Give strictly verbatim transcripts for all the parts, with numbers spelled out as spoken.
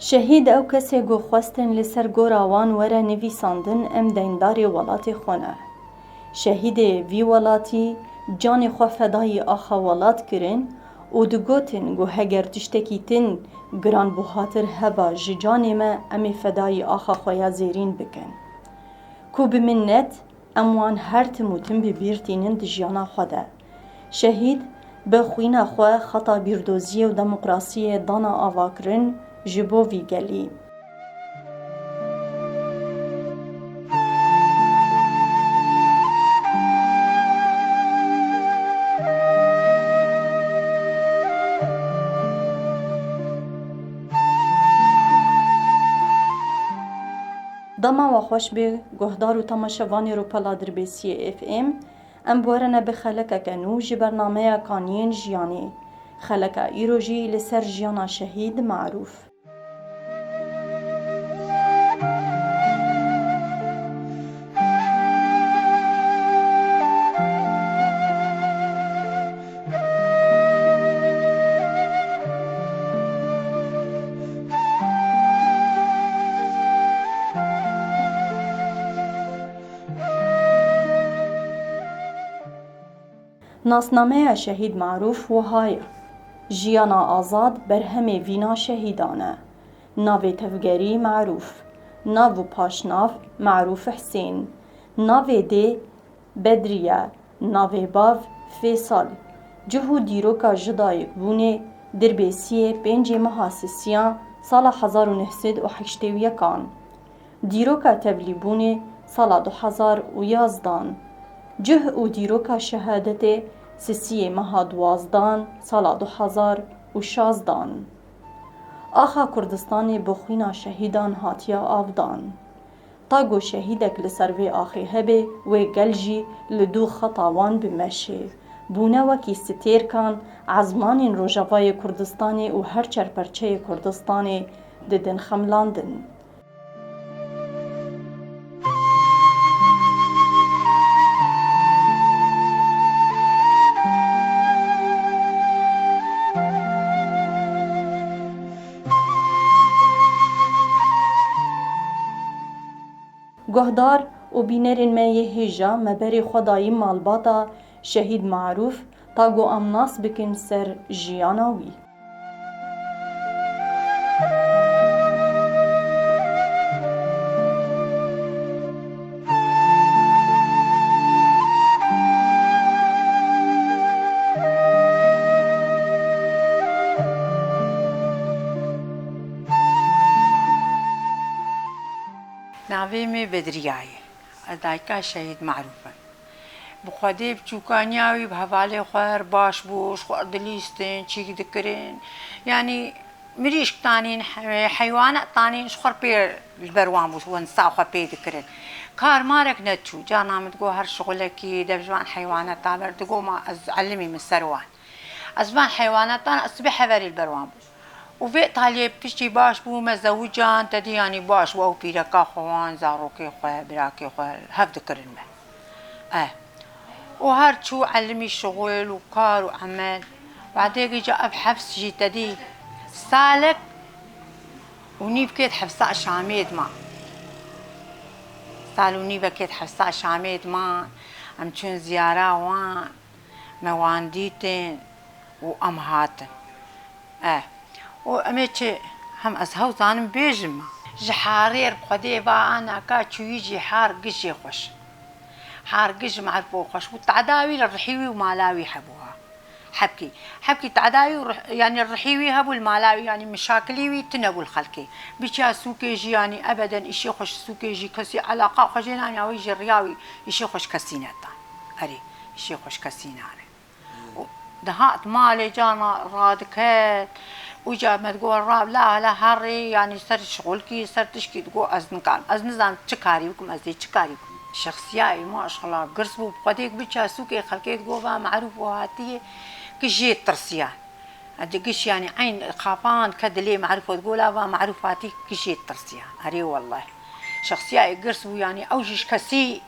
Şehîd ew kesê ku xwestin li ser gora wan were nivîsandin, em deyndarê welatê xwe ne. Şehîdê vî welatî canê xwe fedayî axa welat kirin û digotin ku heger tiştekî tin giranbuhatir heba ji canê me, em ê fedayî axa xwe ya zêrîn bikin. Ku bi minnet, em wan her tim û tim bi bîr tînin di jiyana xwe de. Şehîd bi xwîna xwe xeta bîrdoziyê û demokrasiyê dana avakirin ji bo vî gelî. Dema we xweş be, guhdar û temaşevanê Rûpela Dirbêsiyê F M. Em bi we re ne bi xelekeke nû ji bernameya Kaniyên Jiyanê. Xeleka îro jî li ser jiyana Şehîd Marûf. Nasnameya Şehîd Marûf wiha ye: Jiyana azad berhemê vîna şehîdan e. Navê tevgerî Marûf, nav û paşnav Marûf Hisên, navê dê Bedriye, navê bav Fêsal. Cih û dîroka ji dayikbûnê Dirbêsiyê pêncê meha sisiyan sala hezar û neh sed û heştê û yekan. Dîroka tevlîbûnê sala du hezar û yazdan. Cih û dîroka şehadetê sisiyê meha duwazdan sala du hezar û şazdan. Axa Kurdistanê bi xwîna şehîdan hatiye avdan. Ta ku şehîdek li ser vê axê hebe, wê gel jî li dû xeta wan bimeşe. Bûne wekî stêrkan, ezmanên Rojavayê Kurdistanê û her çar perçeyê Kurdistanê didin xemlandin. Guhdar û bînerên me yê hêja, me berê xwe dayî malbata Şehîd Marûf, ta ku em nas bikin ser jiyana wî. Navê min Bedriya ye. Ez dayika Şehîd Marûf im. Bi Xwedê biçûkaniya wî bi hevalê xwe her baş bû, ji xwe re dilîstin, çîk dikirin. Yanî mirîşk tanîn, he-, heywanet tanîn, ji xwe re pê li ber wan bû, wensa xwe pê dikirin. Kar marek neçû. Carna min digot her şixulekî dev ji van heywaneta ber, digot ma ez elimî min ser wan. Ez van heywanatan, ez sibê heverî li ber wan bûm. Û vê taliyê piştî baş bû, me zewican, te dî yanî baş bû, ew pîreka xwe wan, zarokê xwe, birakê xwe hev dikirin me. Eh. Û her çû elimî şixul û kar û emel. Badê gîca ev hefs jî te dî salek û nîvkê di hefsa Şamê dima. Sal û nîvekê di hefsa Şamê dima. Em çûn ziyara wan. Me wan dîtin û em hatin. Eh. Û em ê çi, hem ez hew zanim bêjim. Ji harê re Xwedê va anaka çûyî jî har gijê xweş. Har gij mervo xweş bû. Teda wî li rihî wî û mala wî hebû ha. Hebkî. Hebkî teda wî û rih-, yanî rihî wî hebû li mala wî, yanî mişakilî wî tune bû li xelkê. Biçiya sûkê jî, yanî ebeden îşê xweş sûkê jî kesî eleqa xwe jê nan ya wî jî riya wî îşê xweş kesî netan. Erê. Îşê xweşkesî nane. Û dihat malê cana radiket. Û ca me digot, "Ra, la, la herê, yanî ser şixulkî, ser tişkî." Digot, "Ez nikarim, ez nizanim çi karî bikim, ez dê çi karî bikim." Şexsiya ê maşxela girs bû, bi xwedê biça sûkê xelkê digot, "Va Merûf û hatiye." Giş jê tirsiya. Edi giş, yanî eyn xapan ke dilê Merûf û digot, "La, va Merûf hatî." Giş jê tirsiya. Erê welleh. Şexsiya ê girs bû, yanî ew jî ji kesî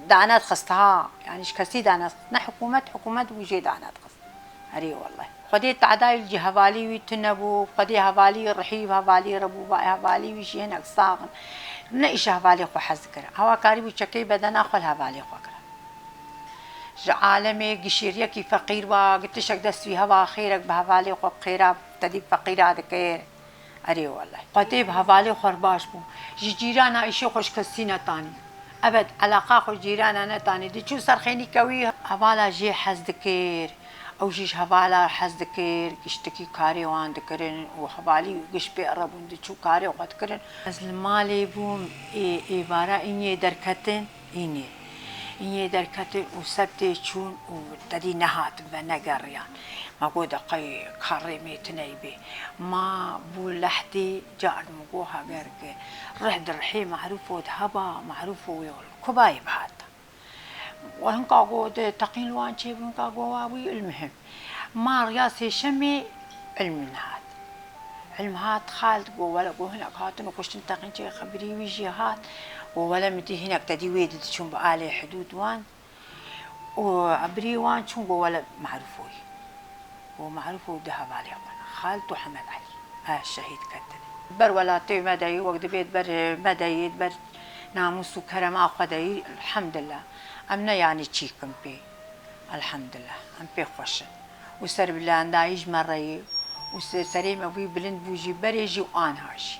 danedixist ha. Yanî ji kesî danedixist. Ne hikûmet, hikûmet wî jê danedixist. Erê welleh. Xwedê tadayî li cî hevalî wî tune bû, xwedê hevalî rihî, hevalî re bû, va hevalî wî jî hinek sax in. Ne îşe hevalê xwe hez dikir. Ewa karîbû çekey bedena xwe li hevalê xwe kira. Ji alemê gişêriyekî feqîr ba, gi tişek dest wî heba xêrek bi hevalê xwe bi xêra, tedî feqîra dikir. Erê welleh. Xwedê bi hevalê xwe baş bû. Ji cîrana îşê xwe ji kesî netanî. Ebed, eleqa xwe cîrana netanî. Diçû ser xênîke wî hevala jê hez dikir. Ew jî ji hevala hez dikir. Giştikî karê wan dikirin û hevalî giş pê re bûn. Diçû karê xwe dikirin. Ez li malê bûm, ê, êvara înê derketin. Înê. Înê derketin û sebtê çûn û tedî nehatin venegeriyan. Me got, "De qey karê me tune bê." Ma bû lehdê card min got, "Heger ke rih di rihê Merûfo de heba, Merûfo yol kubayê bihata." Û hinka got, "De teqîn li wan çêbû?" Hinka got, "Wa wî ilmihim." Ma riya sêşemê ilmin hat. Ilm hat, xal digot, "Wele," got, "hinek hatin û kuştin teqîn çê xebirî wî jî hat." Got, "Wele min dî hinek te dî wê di diçûn bi alê hidûd wan." Û ebrî wan çûn, got, "Wele Merûfo yî." Got, "Merûfo di hevalê xwe ne. Xalid û Hemed Elî." E, şehîd ketin. Ber welatê me de yî, wek dibêt ber me de yî, ber namûs û kerema xwe de yî, elhemdulillah. Em ne yanî çîk in pê. Elhemdulillah, em pê xweş in. Û serbilandayî ji me re yî. Û se-, serê me wî bilind bû jî, berê jî û anha jî.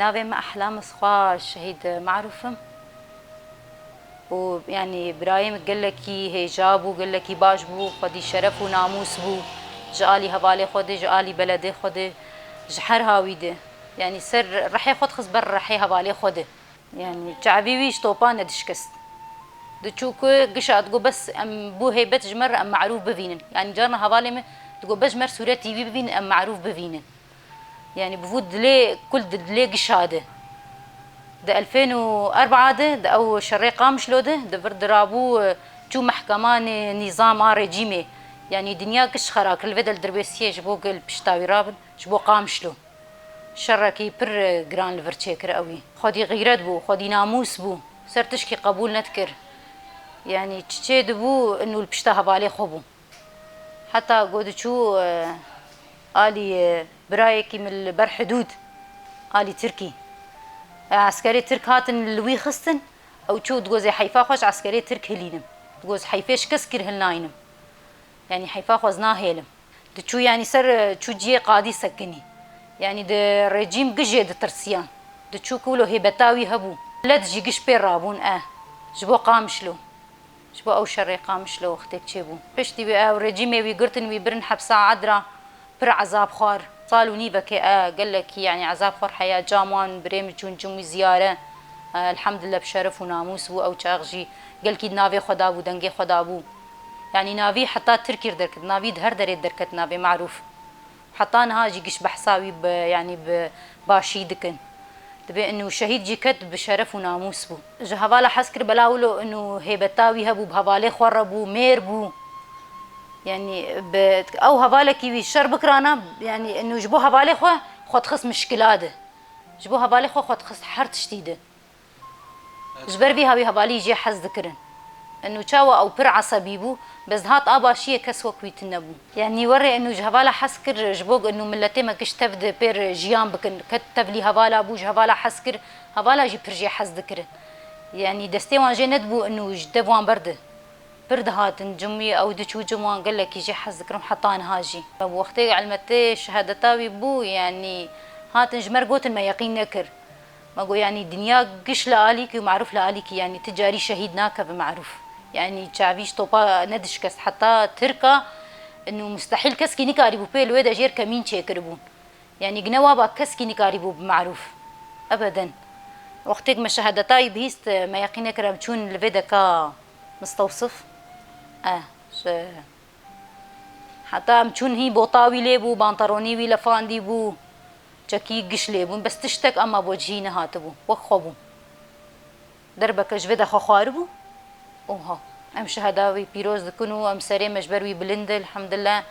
Navê min Ehlam, ez xwe şehîd Merûf im. Û, yanî, birayê min gelekî hêja bû, gelekî baş bû, xwedî şeref û namûs bû. Ji alî hevalê xwe de, ji alî beledê xwe de, ji her hawî de. Yanî, ser rihê xwe dixist ber rihê hevalê xwe de. Yanî, çavî wî ji topan nedişkist. Diçû ku gişa digot, "Bes em bo hêbet ji me re em Merûf bivînin." Yanî, carna hevalê min digot, "Bes ji me re sûretî wî bivînin, em Merûf bivînin." Yanî bi vû dilê kul di dilê gişa de. Di elfên û erba de, di ew şerê Qamişlo de, di vir dirabû, e, çû mehkemanê nîzam a rejîmê. Yanî dinya giş xera kir, li vê de li Dirbêsiyê ji bo gel pişta wî rabin, ji bo Qamişlo. Şerekî pir, e, giran li vir çêkir ewî. Xwedî xîret bû, xwedî namûs bû. Ser tişkî qebûl nedikir. Yanî çi çê dibû, û li pişta hevalê xwe bû. Heta ku diçû, e, alî, e, birayekî min li ber hidûd, alî Tirkî. E, eskerê Tirk hatin li wî xistin, ew çû digot, "Zê heyfa xwe ji eskerê Tirk hilînim." Digot, "Heyfê ji kes kir hilnaynim." Yanî heyfa xwe ez nahêlim. Diçû, yanî ser, e, çû cihê qadî sekinî. Yanî di rejîm gijê ditirsiyan. Diçû ku wilo hêbeta wî hebû. Milet jî giş pê rabûn, e, ji bo Qamişlo. Ji bo ew şerê Qamişlo wextêk çêbû. Piştî wî ew rejîmê wî girtin, wî birin hepsa Edra, pir ezab xwar. Sal û nîvekê e gelekî, yanî ezab xwar heya, cam wan birê min çûn, çûn wî ziyare. E, elhemdulillah bi şeref û namûs bû, ew çax jî gelkî di navê xwe da bû, dengê xwe da bû. Yanî navî heta Tirkî derket, navî di her derê derket navê Merûf. Heta niha jî giş behsa wî bi, yanî bi başî dikin. Dibê inu şehîd jî ket bi şeref û namûs bû. Ji hevala hez kir bela wilo inu hêbeta wî hebû, bi hevalê xwe re bû, mêr bû. Yanî bi ew hevalekî wî şer bikirana, yanî inu ji bo hevalê xwe, xwe dixist mişkila de. Ji bo hevalê xwe, xwe dixist her tiştî de. Ji ber vî hawî hevalî jê hez dikirin. Eno çawa ew pir esebî bû, bes dihat a başiyê kes wek wî tune bû. Yanî werê eno ji hevala hez kir, ji bo eno miletê me giş tev di pêr jiyan bikin. Ket tevlî hevala bû, ji hevala hez kir, hevala jî pir jê hez dikirin. Yanî destê wan jê nedibû eno ji dev wan berdi. Pir dihatin cim wî, ew diçû cim wan gelekî jê hez dikirin heta niha jî. Wextê elmetê şehadeta wî bû, yanî hatin ji me re gotin me yeqîn nekir. Me got, yanî dinya giş li alîkî û merûf li alîkî, yanî ti carî şehîd nakeve merûf. Yanî çavî ji topa nedişkest heta Tirka, inu mustehîl keskî nikarîbû pê li wê de jêr kemîn çêkiribûn. Yanî gine waba keskî nikarîbû bi merûf. Ebeden. Wextêk me şehadeta wî bihîst, me yeqîn nekir em çûn li vê deka mistewsif. Eh, ji Heta em çûn hî bota wî lê bû, banteronî wî lefandî bû, çekî giş lê bûn, bes tiştek ema bo cihî nehatibû, wek xwe bû. Derbeke ji vê de xwe xwaribû û ha. Em şeheda wî pîroz dikin û em serê me ji ber wî bilind e, elhamdulillah.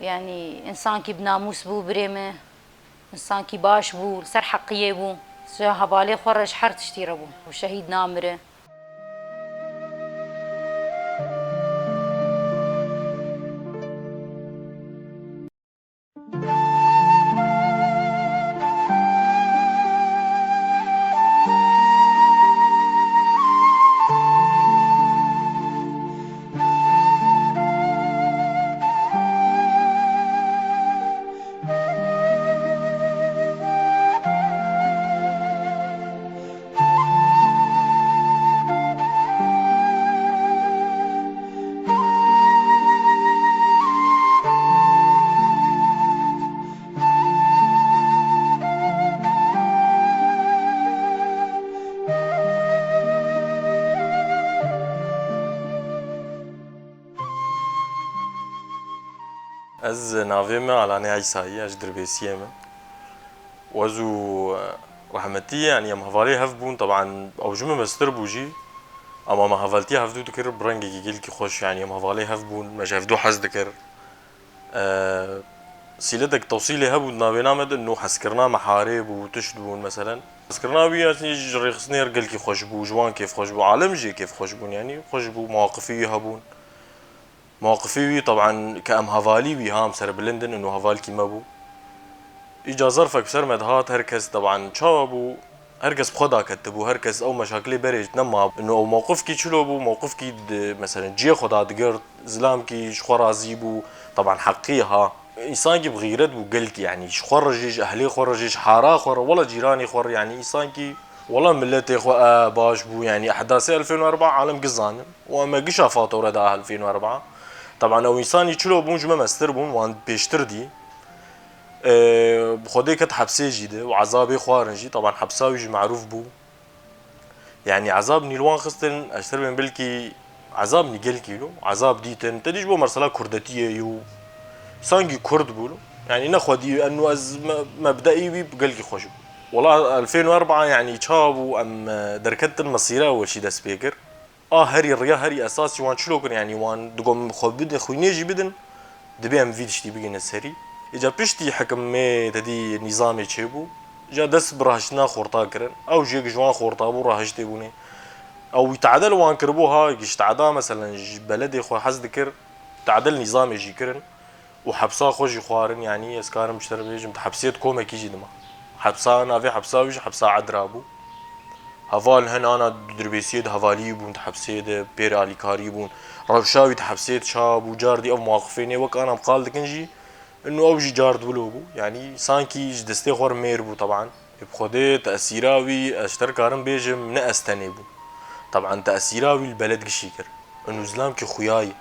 Yanî, însankî bi namûs bû, birê me. Însankî baş bû, li ser heqiyê bû. Ji hevalê xwe re ji her tiştî re bû. Û şehîd namire. Ez navê min Alanê Eysayî ye, ez ji Dirbêsiyê me. Û ez û, e, Rehmetî, yanî em hevalê hev bûn, teban ew ji min mestir bû jî. Ema me hevaltiya hevdû dikir bi rengekî gelkî xweş, yanî em hevalê hev bûn, me ji hevdû hez dikir. E, sîletek tewsîlê hebû di navêna me de, nû hezkirina me harê bû, tişt bûn, meselen. Hezkirina wî, yanî ji rêxistinê re gelkî xweş bû, ji wan kêfxweş bû, alem jî kêfxweş bûn, yanî xweş bû, mewaqifî wî hebûn. Mewqifê wî, teban, ke em hevalî wî ha, em serbilind in, û hevalkî me bû. Îca zerfek bi ser me dihat, her kes, teban, çawa bû, her kes bi xwe daketibû, her kes ew meşakilê berê nema. Û ew mewqifkî çilo bû, mewqifkî di, meselen, cihê xwe dadigirt, zilamkî ji xwe razî bû, teban, heqî ha. Însankî bi xîret bû gelkî, yanî ji xwe re jî, ji ehlê xwe re jî, ji hara xwe re, wela cîranê xwe re, yanî însankî, wela miletê xwe, e, baş bû, yanî ehdasê elfên û erba alem giş zanin. Û em me gişa fatore da elfên û erba. Teban ew însanî çilo bûn, ji me mestir bûn, wan pêştir dî. Ee, bi Xwedê ket hepsê jî de û ezabê xwarin jî, teban hepsa wî jî merûf bû. Yanî ezab nî li wan xistin, ez ter bên belkî ezab nî gelkî lo, ezab dîtin. Te dî ji bo mesela kurdetiyê yû, sangî kurd bû lo. Yanî ne xwedî, enu ez me-, mebdeî wî gelkî xweş bû. Wela elfên û erba, yanî çawa bû, em, e, derketin mesîra weşî dest pê kir. A herî riya, herî esasî wan çilo kirin, yanî wan digot xwe bidin, xwînê jî bidin, dibê em vî tiştî bigihînin serî. Îca piştî hikimê tedî nîzamê çêbû, îca dest bi rahiştina xorta kirin. Ew jî yek ji wan xorta bû, rahiştê bûnê. Ew wî te'de li wan kiribû, ha, ji te'da meselen ji beledê xwe hez dikir, te'de li nîzamê jî kirin. Û hepsa xwe jî xwarin, yanî ez karim ji te re bêjim, di hepsê di komekî jî dima. Hepsa, navê hepsa wî jî hepsa Edra bû. Heval hin ana Dirbêsiyê di hevalî bûn, di hepsê de pêr alîkarî bûn. Rewşa wî di hepsê de çawa bû, car dî ev mewaqifê nê wek ana em qal dikin jî, inu ew jî car di wilo bû. Yanî sankî ji destê xwe re mêr bû teban. Ê bi Xwedê tesîra wî ez ji te re karim bêjim, ne ez tenê bûm. Teban tesîra wî li beled gişî kir. Inu zilamkî xuya ye.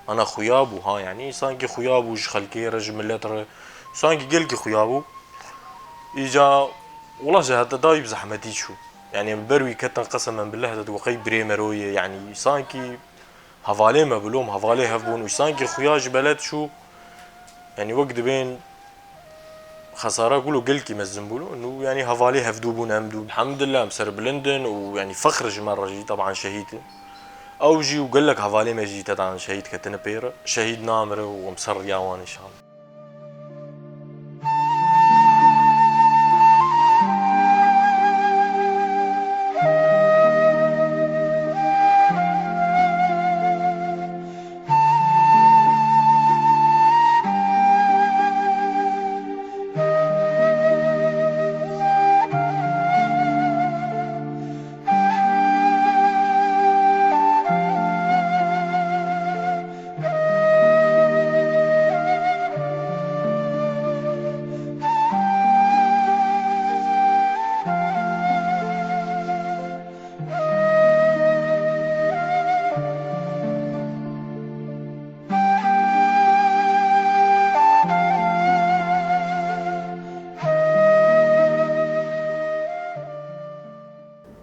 Ana xuya bû, ha, yanî însankî xuya bû ji xelkê re, ji milet re. Însankî gelkî xuya bû. Îca, wela ji heta dawî bi zehmetî çû. Yanî em ber wî ketin qesemen billah de digo qey birê me ro ye. Yanî însankî hevalê me bû, lom hevalê hev bûn. Û însankî xuya ji beled çû. Yanî wek dibên Xesara gulo gelkî mezin bû. Nû, yanî, hevalê hevdû bûn em dû. Elhamdulillah, em serbilind in û, yanî, fexr ji me re jî, teban, şehîd in. Ew jî û gelek hevalê me jî tedan şehîd ketine pê re. Şehîd namire û em ser riya wan înşallah.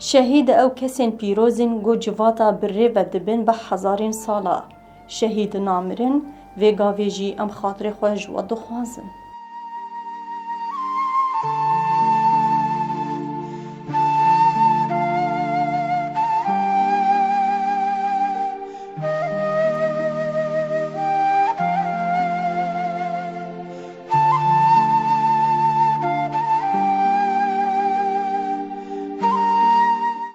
Şehîd ew kesên pîroz in ku civata bi rê ve dibin bi hezarên sala. Şehîd namirin, vê gavê jî em xatirê xwe ji we dixwazin.